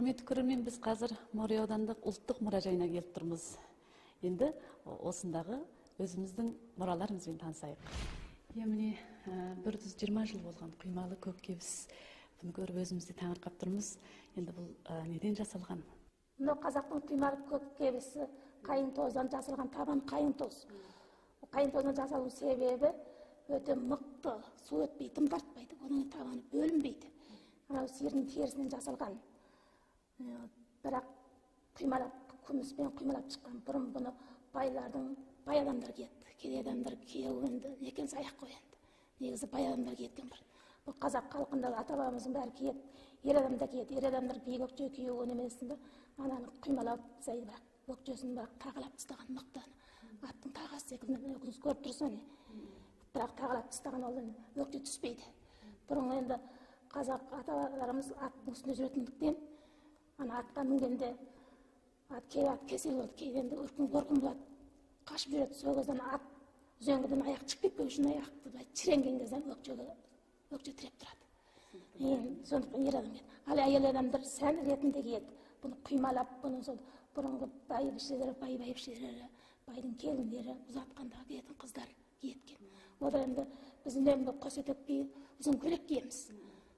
Құрметті көрермен, біз қазір Морей аудандық ұлттық мұражайына келіп тұрмыз. Енді осындағы өзіміздің мұраларымызбен танысайық. Иә, міне, 120 жыл болған құймалы көк кебіс. Бұны көріп өзіміз де таңырқап тұрмыз. Енді бұл неден жасалған? Мынау қазақтың құймалы көк кебісі қайың тоздан жасалған, табан қайың тоз. Қайың тоздан жасалу себебі өте мықты, су өтпей, дым тартпайды, оның табаны бөлінбейді. Анау сиырдың терісінен жасалған. Бірақ құймалап, күміспен құймалап шыққан. Бұрын бұны байлардың, бай адамдар киеді. Кедей адамдар киеу енді екен саяқ қой енді. Негізі бай адамдар киеткен бұрын. Бұл қазақ халқында ата бабамыздың бәрі киеді. Ер адам да киеді. Ер адамдар биік өкше киюі немесінде ананы құймалап тастайды, бірақ өкшесін бірақ тағалап тастаған мықты. Аттың тағасы секілді өзіңіз көріп тұрсыз не. Бірақ тағалап тастаған, ол енді өкше түспейді. Бұрын енді қазақ ата бабаларымыз аттың үстінде жүретіндіктен ана атқа мінгенде ат кей ат кесел болады, кейде енді үркін қорқын болады, қашып жүреді. Сол кезден ат үзеңгіден аяқ шығып кетпеу үшін аяқты былай шіренген кезде өкшеге өкше тіреп тұрады. Енді сондықтан ер адам киеді. Ал әйел адамдар сән ретінде киеді. Бұны құймалап, бұны сол бұрынғы байбішелері, бай байбішелері, байдың келіндері ұзатқанда киетін қыздар киеткен. Одан енді біз үнемі қос етек ұзын көйлек киеміз.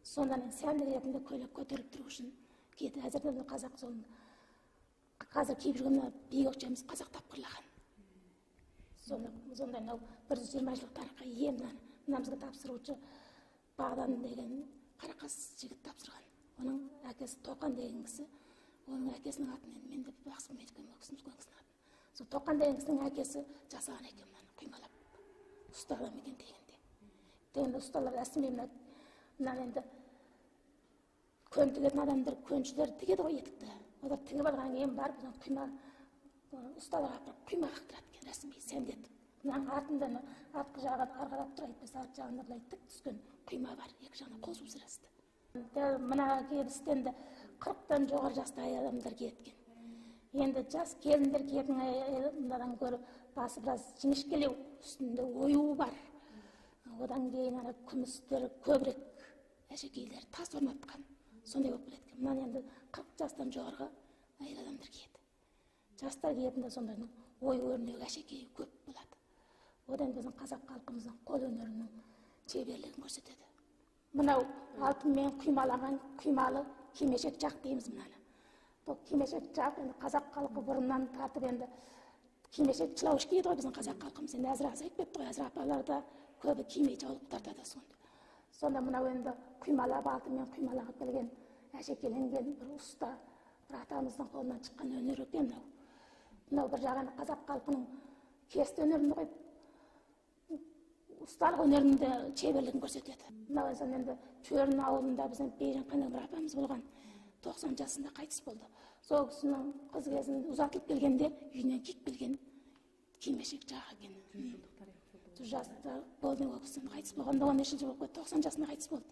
Сондан сән ретінде көйлек көтеріліп тұру үшін киеді. Әзірде қазақ сол қазір киіп жүрген мына биік өкшеміз қазақ тапқырлаған. Сондай мынау 120 жылдық тарихқа ие. Мынаны мына бізге тапсырушы Бағдан деген қарақас жігіт тапсырған. Оның әкесі Тоқан деген кісі, оның әкесінің атын енді мен де жақсы білмейді екенмін, ол кісінің үлкен кісінің атын. Сол Тоқан деген кісінің әкесі жасаған екен мынаны құймалап. Ұста адам екен дегенде. Дегенде ұсталар әсіме мынаны енді көн тігетін адамдар, көншілер тігеді ғой етікті. Олар тігіп алғаннан кейін барып құйма ұсталарға апарып құйма қақтырады екен рәсіми сәндетіп. Мынаның артында артқы жағы арқалап тұр, әйтпесе арт жағында былай тік түскен құйма бар, екі жағына қол сусырасты. Мына кебістен де 40-тан жоғары жасты адамдар киеді екен. Енді жас келіндер киетін мынадан гөрі басы біраз жіңішкелеу, үстінде ою бар. Одан кейін ана күмістер көбірек, әшекейлер тас орнатқан. Сондай болып келеді екен. Мынаны енді 40 жастан жоғарғы әйел адамдар киеді. Жастар киетінде сондайдың ою өрнегі әшекейі көп болады. Одан біздің қазақ халқымыздың қол өнерінің шеберлігін көрсетеді. Мынау алтынмен құймалаған құймалы кимешек жақ дейміз мынаны. Бұл кимешек жақ енді қазақ халқы бұрыннан тартып енді кимешек жылауыш киеді ғой біздің қазақ халқымыз. Енді әзір азайып кетті ғой, әзір апалар да көбі кимей жаулық тартады сонда. Сонда мынау енді құймалап алтынмен құймалап келген әшекейленген бір ұста, бір атамыздың қолынан шыққан өнер екен мынау. Мынау бір жағынан қазақ халқының кесте өнерін қойып, ұсталық өнерінің де шеберлігін көрсетеді. Мынау енді Шөрін ауылында біздің Бейжан деген бір апамыз болған, 90 жасында қайтыс болды. Сол кісінің қыз кезінде ұзатылып келгенде үйінен киіп келген кимешек жақ екен. 100 жаста болды ол кісінің қайтыс болғанда, он нешінші болып қойды, 90 жасында қайтыс болды.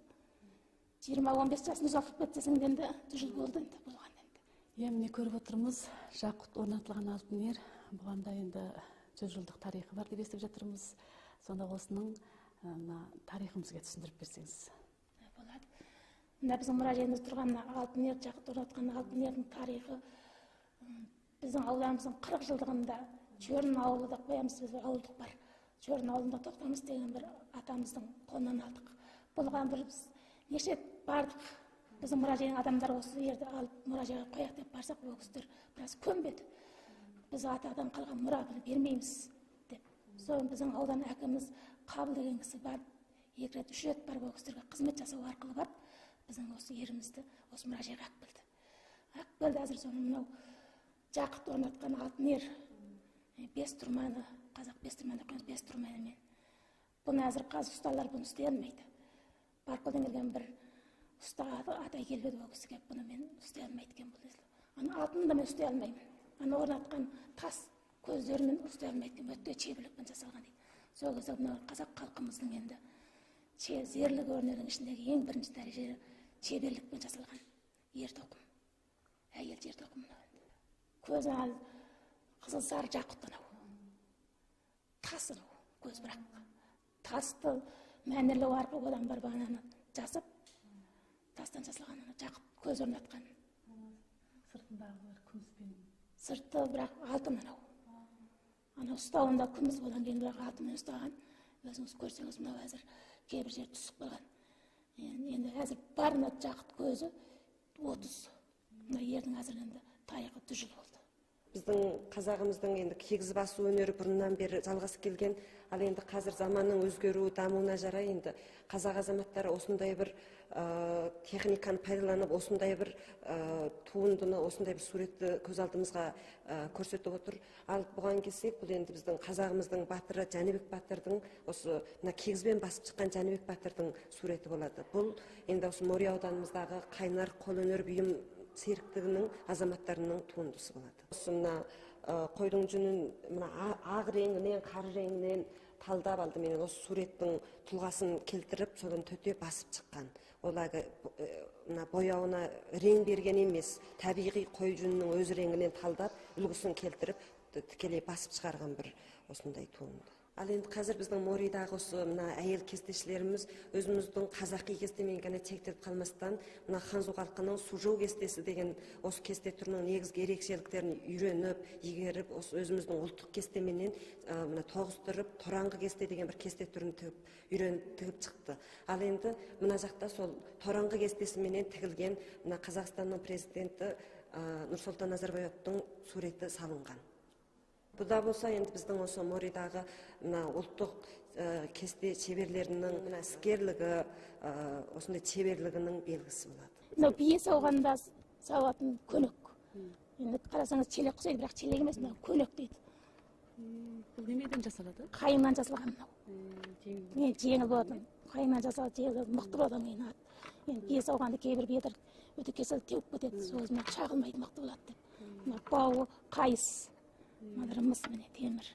20-15 жасында ұзатылып кетті десең енді 100 жыл болды енді болған енді. Иә, міне көріп отырмыз, жақұт орнатылған алтын ер. Бұған да енді 100 жылдық тарихы бар деп естіп жатырмыз. Сонда осының мына тарихын бізге түсіндіріп берсеңіз. Болады. Мына біздің мұражайымызда тұрған мына алтын ер, жақұт орнатқан алтын ердің тарихы біздің ауданымыздың 40 жылдығында Шөрін ауылы деп қоямыз, біз бір ауылдық бар. Шөрін ауылында Тоқтамыс деген бір атамыздың қолынан алдық. Бұған бір біз неше рет бардық. Біздің мұражайдың адамдары осы ерді алып мұражайға қояйық деп барсақ, ол кісілер біраз көнбеді. Біз атадан қалған мұра бұны бермейміз деп. Соны біздің аудан әкіміміз Қабыл деген кісі барып, 2 рет, 3 рет барып ол кісілерге қызмет жасау арқылы барып, біздің осы ерімізді осы мұражайға алып келді. Алып келді, әзір соны мынау жақұт орнатқан алтын ер, бес тұрманы, қазақ бес тұрман деп қоямыз, бес тұрманымен. Бұны әзір қазір ұсталар бұны істей алмайды. Баркөлден келген бір ұста атай келіп еді, ол кісі келіп, бұны мен істей алмайды екен бұл. Ана алтынды да мен істей алмаймын. Ана орнатқан тас көздерімен істей алмайды екен, өте шеберлікпен жасалған дейді. Сол кезде мынау қазақ халқымыздың енді зерлік өнерінің ішіндегі ең бірінші дәрежелі шеберлікпен жасалған ер тоқым, әйел ер тоқым мынау енді. Көзі қызыл сары жақұт анау. Тас анау, көз бірақ. Тасты мәнерлеу арқылы одан барып ананы жасап, тастан жасалған ана жақұт көз орнатқан. Сырты бірақ алтын анау. Анау ұстауында күміс, одан кейін бірақ алтынмен ұстаған. Өзіңіз көрсеңіз, мынау әзір кейбір жері түсіп қалған. Енді әзір бар мына жақыт көзі 30. Мына ердің әзір енді тарихы 100 жыл болды. Біздің қазағымыздың енді кигіз басу өнері бұрыннан бері жалғасып келген, ал енді қазір заманның өзгеруі, дамуына жарай енді қазақ азаматтары осындай бір техниканы пайдаланып, осындай бір туындыны, осындай бір суретті көз алдымызға көрсетіп отыр. Ал бұған келсек, бұл енді біздің қазағымыздың батыры Жәнібек батырдың, осы мына кигізбен басып шыққан Жәнібек батырдың суреті болады. Бұл енді осы Мори ауданымыздағы Қайнар қолөнер бұйым серіктігінің азаматтарының туындысы болады. Осы мына қойдың жүнін мына ақ реңінен, қара реңінен талдап алдыменен осы суреттің тұлғасын келтіріп, содан төте басып шыққан. Ол әлгі мына бояуына рең берген емес, табиғи қой жүнінің өз реңінен талдап, үлгісін келтіріп, тікелей басып шығарған бір осындай туынды. Ал енді қазір біздің Моридағы осы мына әйел кестешілеріміз өзіміздің қазақи кестемен ғана шектеліп қалмастан, мына ханзу халқының сужоу кестесі деген осы кесте түрінің негізгі ерекшеліктерін үйреніп, игеріп, осы өзіміздің ұлттық кестеменен мына тоғыстырып, тораңғы кесте деген бір кесте түрін тігіп, үйреніп тігіп шықты. Ал енді мына жақта сол тораңғы кестесіменен тігілген мына Қазақстанның президенті Нұрсұлтан Назарбаевтың суреті салынған. Бұда болса енді біздің осы Моридағы мына ұлттық кесте шеберлерінің мына іскерлігі, осындай шеберлігінің белгісі болады. Мынау бие сауғанда сауатын көнек. Енді қарасаңыз челек ұқсайды, бірақ челек емес, мынау көнек дейді. Бұл немеден жасалады? Қайыңнан жасалған мынау. Жеңіл болатын. Қайыңнан жасалады, жеңіл, мықты болады кейін. Енді бие сауғанда кейбір биелер өте кесел теуіп кетеді, сол мына шағылмайды, мықты болады деп. Мына бауы қайыс. Мына мыс міне темір.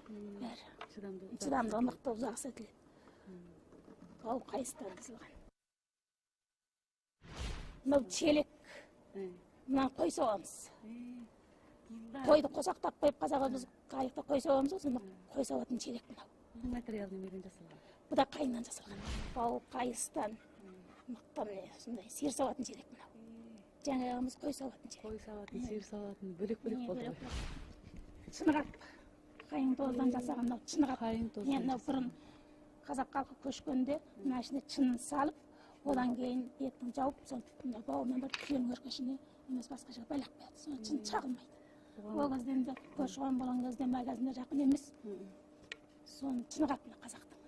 Бәрі. Шыдамды, мықты, ұзақ істетіледі. Бау қайыстан жасалған. Мынау челек. Мынаны қой сауамыз. Қойды қосақтап қойып, қазақ біз тарихта қой сауамыз ғой, сонда қой сауатын челек мынау. Бұл материал немеден жасалған? Бұл да қайыңнан жасалған. Бау қайыстан мықты міне осындай сиыр сауатын челек мынау. Жаңағымыз қой сауатын челек. Қой сауатын, сиыр сауатын бөлек-бөлек болды ғой. Шынығап, қайың тоздан жасаған мынау шынығап. Қайың тоздан. Мынау бұрын қазақ халқы көшкенде мына ішіне шынын салып, одан кейін бетін жауып, соны мына бауымен бір түйенің өркешіне емес басқа жерге байлап қояды. Соны шын шағылмайды. Ол кезде енді көші-қон болған кезде магазинде жақын емес. Соны шынығап мына қазақтың.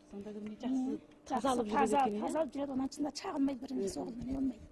Сонда жақсы тазалып жүреді екен. Тазалып жүреді, онан шында шағылмайды, біріне соғылмай болмайды.